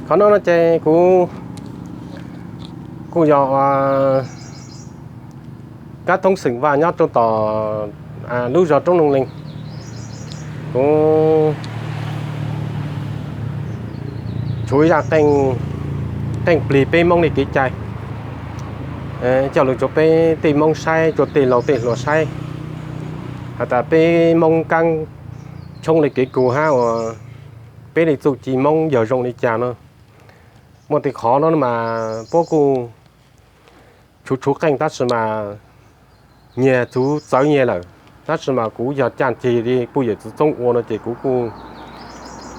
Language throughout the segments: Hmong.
Qhov no no ces kuv kuj yog kab thoob xeem Vaj nyob rau tom lub zos Roob Noo Lees. Kuv tshuv ib zaj qeej, qeej plig peb Moob li kev cai coj lug rua peb tej Moob saib, rua tej laug tej hluas saib, has tas peb Moob kaab tshoob le kev kug hab uas peb le txuj ci Moob yog zoo li cas no. Muaj tej qhov no mas puab kuj tshuv tshuv qeej tab sis mas nyias txuv txawv nyias lawm, tab sis mas kuv yog caj ceg li puj yawm txwv txoob ua no ces kuv kuj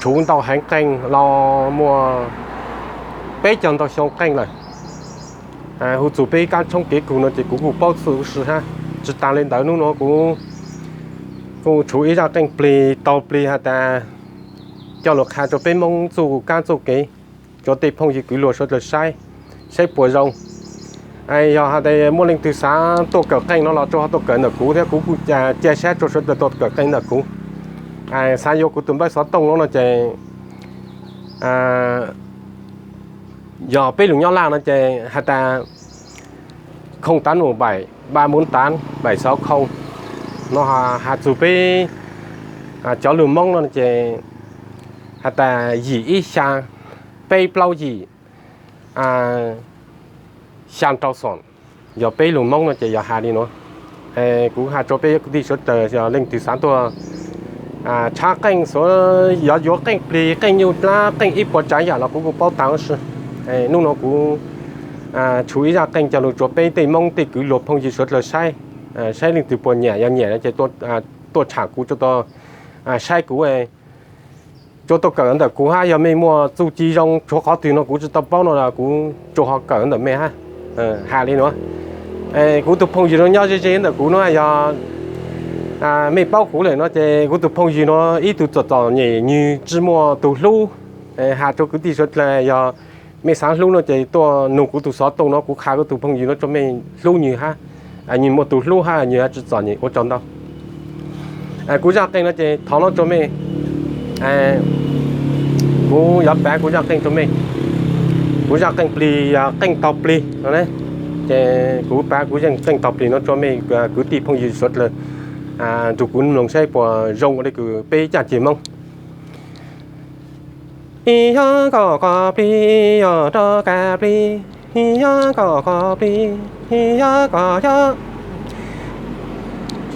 tshuv ntau heev qeej los muaj peb caug ntau xyoo qeej lawm. Hu txug peb kaab tshoob kev kug no ces kuv kuj paub txuj huv si hab. Tsi taag le ntawd nub nua kuv kuj tshuv ib zaj qeej plig taug plig has tas coj lug qha rua peb Moob txuj kaab txuj kev, rua tej phooj ywg kwv luag suav dlawg saib, saib puas zoo. Yog has tas muaj leej twg xaav tuaj kawm qeej no los rua ho tuaj kawm ntawm kuv thiab, kuv kuj ca sab rua suav dlawg tuaj kawm qeej ntawm kuv. Xaav yuav kuv tug npawb xov tooj no no ces yog peb lug nyob Laj no ces has tas không tám một bảy ba bốn tám bảy sáu không no. Has txug peb cov lug Moob no ces has tas yim ib xya peb plaub yim xya rau xoom. Yog peb lug Moob no ces yog has li nuav. Kuv has rua peb kwv tij suav dlawg, yog leej twg xaav tuaj tshab qeej, yog yuav qeej plig, qeej nyuj dlaab, qeej ib puas tsaav yaam los kuv kuj paub taag huv si. Nub nua kuv tshuv ib zaj qeej coj lug rua peb tej Moob tej kwv luag phooj ywg suav dlawg saib, saib leej twg puas nyiam, yog nyiam no ces tuaj tsham kuv, saib kuv, rua tuaj kawm ntawm kuv hab. Yog mej muaj txuj ci zoo tshuav qhov twg no kuv tsi tau paub no los kuv rua ho kawm ntawm mej hab. Has li nuav, kuv tug phooj ywg no nyob ze ze ntawm kuv nuav, yog mej paub kuv lawm no ces kuv tug phooj ywg nuav ib tug txom txom nyem nwg tsi muaj tug hlub. Has rua kwv tij suav dlawg, yog mej xaav hlub no ces tuaj nug kuv tug xov tooj no, kuv qha kuv tug phooj ywg no rua mej hlub nwg hab. Nwg muaj tug hlub hab nwg tsi txom nyem, ua tsaug ntau. Kuv zaj qeej no ces thov no rua mej, kuv yuav pav kuv zaj qeej rua mej. Kuv zaj qeej plig yog qeej taug plig no, ces kuv pav kuv zaj qeej taug plig no rua mej kwv tij phooj ywg suav dlawg nrug kuv mloog saib puas zoo ua le kws peb caj ceg Moob. Ib yog kom koj plig, yog rov qab plig, ib yog kom koj plig, ib yog kom yog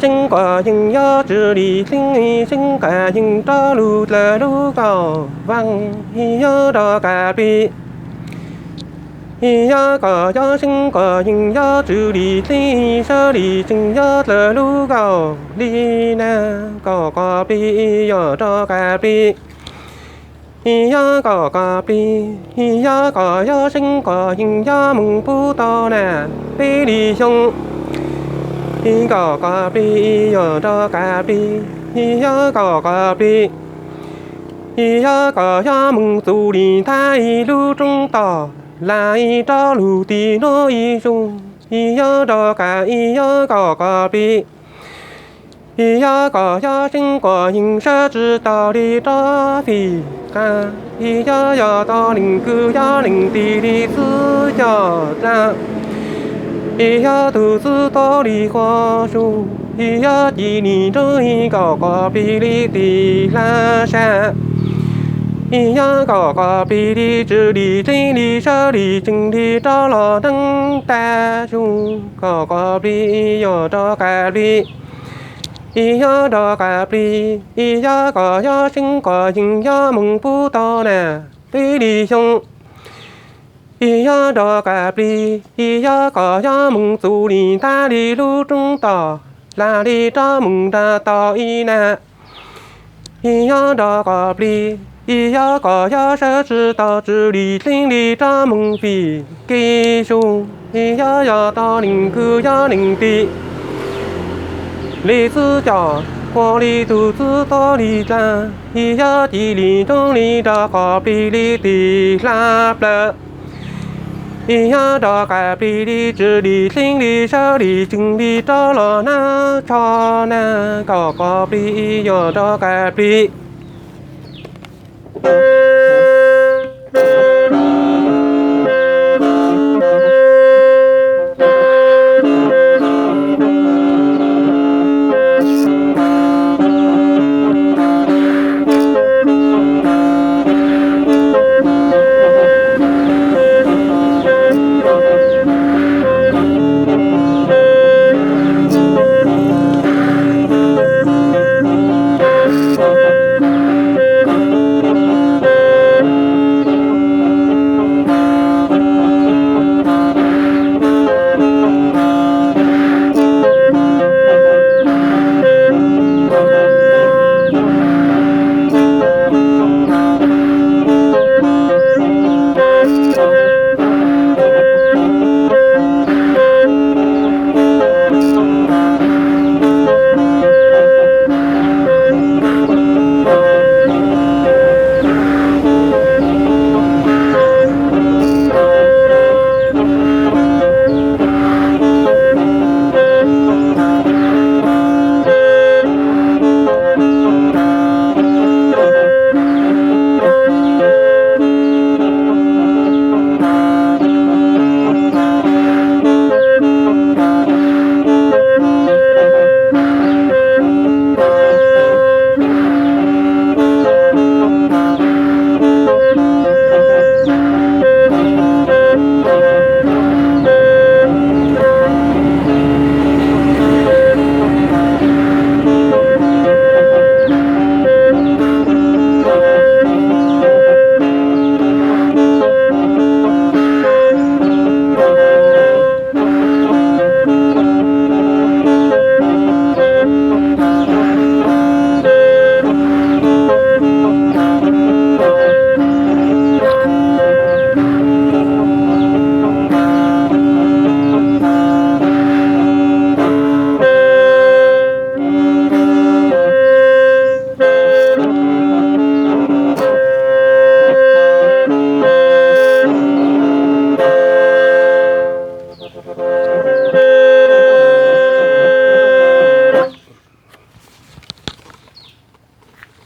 seeb kom yeej yog tsw li tleeb, seeb kom yeej rov lug dlawg lub kaum vaaj, ib yog rov qab plig. Ib yog kom yog seeb kom yeej yog tsw li tleeb, sawv li tseem yog dlawg lub kaum li na, kom koj plig, ib yog rov qab plig. Ib yog kom koj plig, ib yog kom yog seeb kom yeej yog moog puv tau na peb li xyoo. Ib kom koj plig, ib yog rov qab plig, ib yog kom koj plig. Ib yog kom yog moog txug li thaj ib lub roob tog, laj ib rov lug tim nuav ib zug, ib yog rov qab, ib yog kom koj plig. Ib yog kom yog seeb kom yeej sawv tsi tau li rov fim qab. Ib yog yog tau leej kwv yog leej tij li xwb coj dlaab. Ib yog tug xwb tau li qhov sub, ib yog ci li nrug, ib kom koj plig li tim hlab sab. Ib yog kom koj plig li tsw li tleeb li sawv li tseem li rov los neeb tag sub, kom koj plig, ib yog rov qab plig. Ib yog rov qab plig, ib yog kom yog seeb kom yeej yog moog puv tau na peb li xyoo. Ib yog rov qab plig, ib yog kom yog moog txug li thaj li lub roob tog, laj li rov moog nrag tau ib na. Ib yog rov qab plig, ib yog kom yog sawv tsi tau tsw li tleeb li rov moog fim kev sub. Ib yog yog tau leej kwv yog leej tij li xwb coj, quas li tug xwb tau li dlaab. Ib yog ci li nrug li rov qab plig li tim hlab plawv. Ib yog rov qab plig li tsw li xeeb li sawb li tseem li rov los na, tsho na, kom qos plig ib yog rov qab plig.